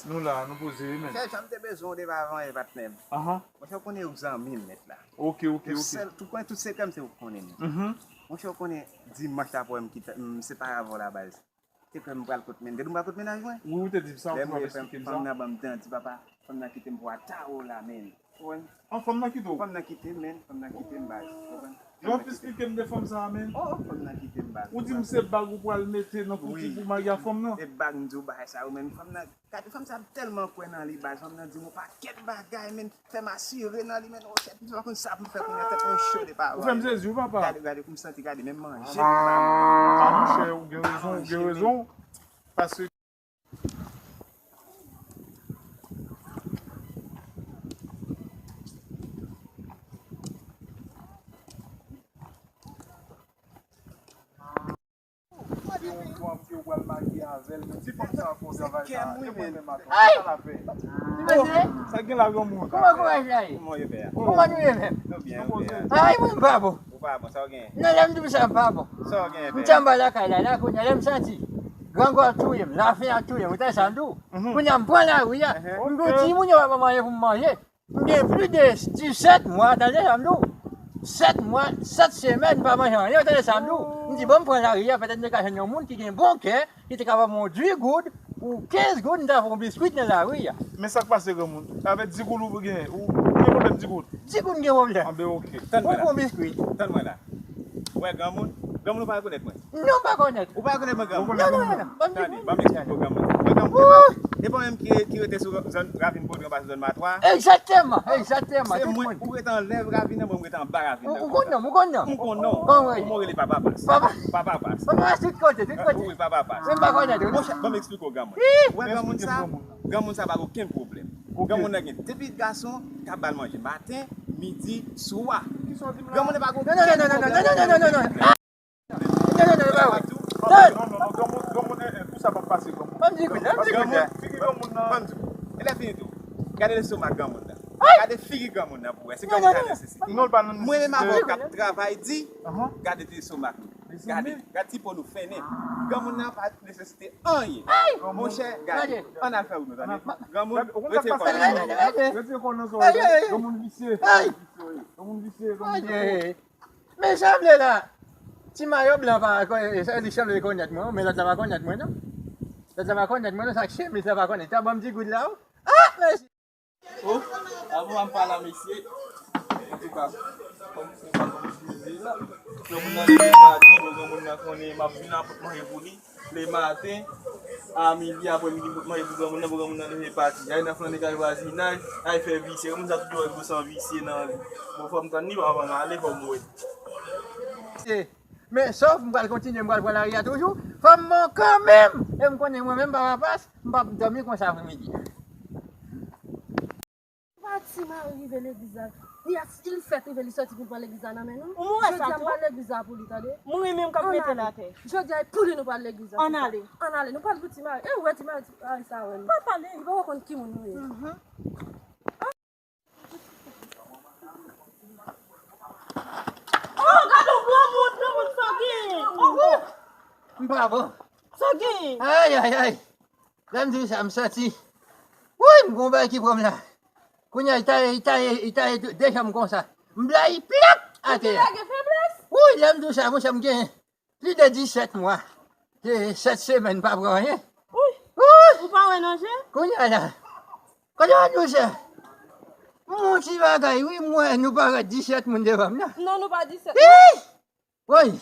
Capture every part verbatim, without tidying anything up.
Nou la, nou poze wi, men. Sèl jan m te bezwen w devan avan e patnè m. Ahan. Monchè, ou konnen ou zanmi m nèt la. Ok, ok, ok. Sèl, tout kwen, tout sekrè m se ou k konnen m. Mhm. Monchè, ou konnen dimanch la pou m kite, m separe avè w la baz. Te kwè m pral kot men, te di m pral kot mennaj mwen. Wi, ou te di m sa, ou te ap eksplike m sa. Fanm nan ban m dan, di papa, fanm nan kite m pou ata w la, men. Ou konprann? An, fanm nan kite w? Fanm nan kite m, men, fanm nan kite m, baz. Ou konprann? Jan w ap eksplike m de fanm sa a, men. Oh, fanm nan kite m, baz. Ou di m se bag ou pral mete nan kouti pou mari a fanm nan? E bag m di w bagay sa yo, men fanm nan, gade fanm sa ap tèlman kwè nan li, baz. Fanm nan di m yon pakèt bagay, men. Fè m asire nan li, men, oh, tèt, m pa konn sa pou m fè kounye a, tèt mwen cho de pawòl. Ou fè m sezi wi, papa. Gade, gade, pou m santi, gade, menm manje m pa manje. Ah, monchè, ou gen rezon, ou gen rezon. Paske Se yon fanm ke w pral marye avè l, men ti fanm sa a fè w travay sa a. E mwen menm atò, sa l ap fè? Sa gen la granmoun? Kòman kouraj la ye? Kòman nou ye menm? Nou byen, nou byen. Ay, mwen m pa bon. Ou pa bon, sa w gen? Non, lè m di w sa, m pa bon. Sa w gen? M t anba lakay la, la kounye a, lè m santi grangò ap touye m, lafen ap touye m, ou tande sa m di w? Kounye a, m pran lari a. M di w, timoun yo pa ban m anyen pou m manje. M gen plis de disèt mwa, tande sa m di w. Sèt mwa, sèt semèn, m pa manje anyen, tande sa m di w. M di, bon, m pran lari a, petèt m te ka jwenn yon moun ki gen bon kè, ki te ka ban m yon dis goud ou kenz goud, m ta fè yon biskwit nan lari a. Men sa k pase, granmoun? Avèk dis goud ou gen, ou gen pwoblèm dis goud? Dis goud m gen pwoblèm. Anben, ok. Tann mwen la. Ou fè yon biskwit. Tann mwen la. Ou wè granmoun? Granmoun, ou pa rekonèt mwen? Non, m pa konèt. Ou pa rekonèt mwen, granmoun? Non, non, non, non. Ban m di. Tande, ban m eksplike w, granmoun. Mwen, granmoun, se pa, se pa menm ki, ki rete sou zòn Ravin Bodran, pase zòn Matwa. Egzakteman, egzakteman, tout moun. Se mwen, ou rete anlè ravin nan, mwen, mwen rete anba ravin nan. Ou konn non m, ou konn non m. M konn non w. Kòman w rele? Mwen rele Papa Pas. Papa Pas. Papa Pas, tout kote, tout kote. Wi, Papa Pas. Mwen pa konn non. Monchè, ban m eksplike w, granmoun. Ou wè granmoun sa? Granmoun sa pa gen okenn pwoblèm. Granmoun nan gen de pitit gason k ap ba l manje maten, midi, swa. Granmoun nan pa gen okenn pwoblèm. Non, non, non, non, non, non, non, non, non. Non, non, non, non, non, non, granmoun, granmoun, eh, eh, pou sa p ap pase, granmoun. Ban m di kounye a, ban m di kounye a. Figi granmoun nan. Ban m di w. E lè fini tou. Gade lestomak granmoun nan. Gade figi granmoun nan pou wè. Se granmoun sa nesesite. Non, l pa nan nesesite. Mwen menm avè w k ap travay di, gade lestomak nou. Gade, gade ti po nou fennen. Granmoun nan pa nesesite anyen. Monchè, gade. Ann al fè wout nou, tande. Granmoun, retire kò nan zòrèy. Retire kò nan zòrèy. Granmoun visye. Granmoun visye, granmoun visye. Men sa m vle la, ti mayo blan pa, sa li sanble konèt mwen, men lòt la pa konèt mwen non. Lòt la pa konèt mwen non, sa k chemiz la pa konèt. Ta ban m ti goud la, wi. Ah, mèsi. Oh, avan m pale a mesye. Antouka, kòm se pa kòm je di la, granmoun nan leve pati, bon, granmoun nan konnen m ap vin apot manje pou li. Lematen, a midi, aprèmidi, m pot manje pou granmoun nan, pou granmoun nan leve pati. Ay nan flannen kay vwazinaj, ay fè visye. Granmoun sa toujou wè gwo san visye nan li. Bon, fò m tann li, pa anvan m ale, fò m wè. Men, sòf, m pral kontinye, m pral pran lari a toujou. Fò m bon kanmenm! E m konnen mwen menm, Papa Pas, m p ap dòmi konsa aprèmidi. Pati Mari rive legliz la. Li a, li fèk rive, li sòti pou l pran legliz la nan men nou. Ou wè sa tou? Jodi a m pral legliz la pou li, tande. Mouri menm k ap mete l atè. Jodi a e pou li nou pral legliz la. Ann ale. Ann ale, nou pral pou Ti Mari. E ou wè Ti Mari, Ti Mari sa wè nou. Pa pale, li poko konn ki moun nou ye. Oh, gade yon granmoun, granmoun sa w genyen. Oh, m pa bon. Sa w genyen? Ay, ay, ay. Lè m di w sa, m santi. Woy, m gon bagay ki pran m la. Kounye a, li taye, li taye, li taye de, de janm konsa. M blayi plak atè a. Ou te lage feblès? Woy, lè m di w sa, monchè, m gen plis de disèt mwa. Se sèt semèn, m pa pran anyen. Woy. Woy. Ou pa wè nan je? Kounye a la. Kote w di w sa? M wè yon ti bagay, wi, m wè nou parèt disèt moun devan m la. Non, nou pa disèt. Hi! Woy,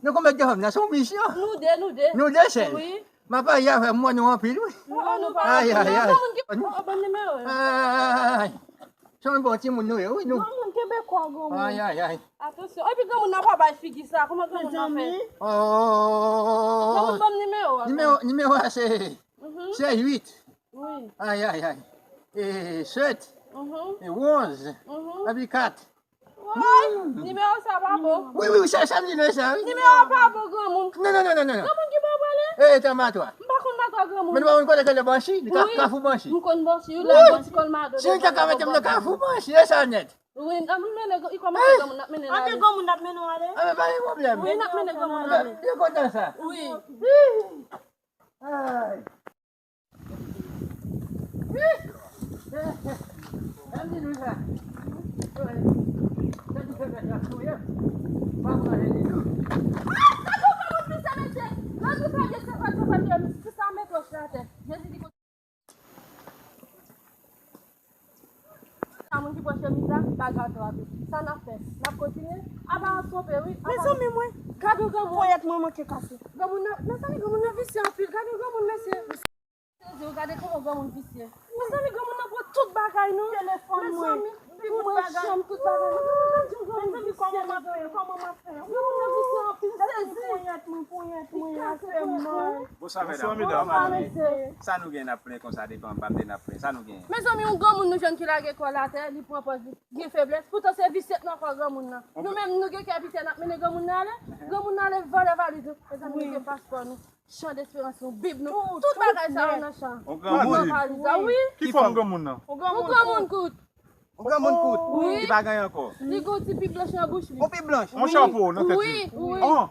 nou konbyen k te fè m nan? Se yon misyon. Nou de, nou de. Nou de sèl? Wi. M ap pale avè m, m wè nou anpil, wi. Non, nou pa anpil. Ay, ay, ay. Ban m nimewo. Ay, ay, ay. Se yon bon timoun nou ye, wi, nou. Granmoun, kenbe kò w, granmoun. Ay, ay, ay. Atansyon. Epi granmoun nan pa bay figi sa. Kòman granmoun nan fè? Oh. Granmoun, ban m nimewo a. Nimewo, nimewo a se, se uit. Wi. Ay, ay, ay. E sèt. E onz. Epi kat. Woy, nimewo sa pa bon. Wi, wi, sa, sa m di nou sa, wi. Nimewo a pa bon, granmoun. Non, non, non, non, non. Granmoun ki ba w pale? E, e, tan Matwa. M pa konn Matwa, granmoun. Men nou pa konn kote k rele Banchi, li ka, Kafou Banchi. M konn Banchi, wi, la Banchi Kòlmado. Si nou ta ka mete m nan Kafou Banchi, e sa nèt. Wi, n ap mennen, li kòmanse granmoun, n ap mennen l ale. Anpil granmoun n ap mennen w ale. A, men pa gen pwoblèm. Wi, n ap mennen granmoun ale. Byen kontan sa. Wi. Ay. Ay. Di nou sa. Wi. Sa di fè mèt la touye. Pa pran lè li non. Ah, sa tou fè moun pise, mesye. Lè nou fè gen senkant, senkant, si sa met wòch la atè. Jezi di sa moun ki pran chemiz la, bagay twò anpil. Sa n ap fè? N ap kontinye? Apa an twonpe, wi. Apa. Mezanmi, mwen. Gade yon granmoun. Ponyèt mwen manke kase. Granmoun nan, mezanmi, granmoun nan visye anpil. Gade yon granmoun, mesye. Sezi, w gade kòman granmoun visye. Mezanmi, granmoun nan pran tout bagay nou. Telefòn mwen. Mezanmi, tout bagay. Tout bagay. Mezanmi, kòman m ap fè? Kòman m ap fè? Granmoun nan visye anpil, sezi. Ponyèt mwen, ponyèt mwen, afè mwen. Bonswa, medam. Bonswa, mesye. Sa nou gen n ap plen konsa depi anba m te n ap plen? Sa nou gen? Mezanmi, yon granmoun nou jwenn ki lage kò l atè, li pran pòz li gen feblès. Poutan se visye k nan kò granmoun nan. Nou menm, nou gen kè piti, n ap mennen granmoun nan ale. Granmoun nan ale vòlè valiz nou. Mezanmi, nou gen paspò nou, chan desperans nou, bib nou, tout bagay sa yo nan chan. Yon granmoun. Nan valiz la, wi. Ki fòm granmoun nan? Yon granmoun kout. Yon granmoun kout. Wi. Li pa gen ankò. Li gen yon ti pip blanch nan bouch li. Yon pip blanch. Yon chapo nan tèt li. Wi, wi.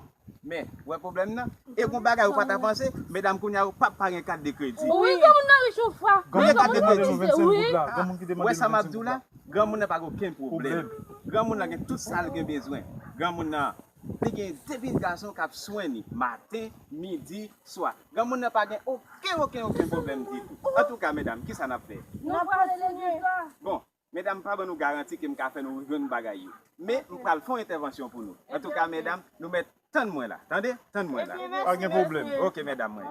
Men, ou wè pwoblèm nan? E gon bagay ou pa t avanse, medam, kounye a ou p ap pa gen kat de kredi. Wi, granmoun nan rich yon fwa. Granmoun ki te mande nou vennsenk goud la. Granmoun ki te mande nou vennsenk goud la. Ou wè sa m ap di w la? Granmoun nan pa gen okenn pwoblèm. Pwoblèm. Granmoun nan gen tout sa l gen bezwen. Granmoun nan, li gen de pitit gason k ap swen li maten, midi, swa. Granmoun nan pa gen okenn, okenn, okenn pwoblèm ditou. Antouka, medam, kisa n ap fè? Nou prale legliz la. Bon, medam, pa ban nou garanti ke m ka fè nou jwenn bagay yo. Men, m pral fè yon entèvansyon pou nou. Antouka, medam, nou mèt tann mwen la. Tande? Tann mwen la. Pa gen pwoblèm. Ok, medam mwen.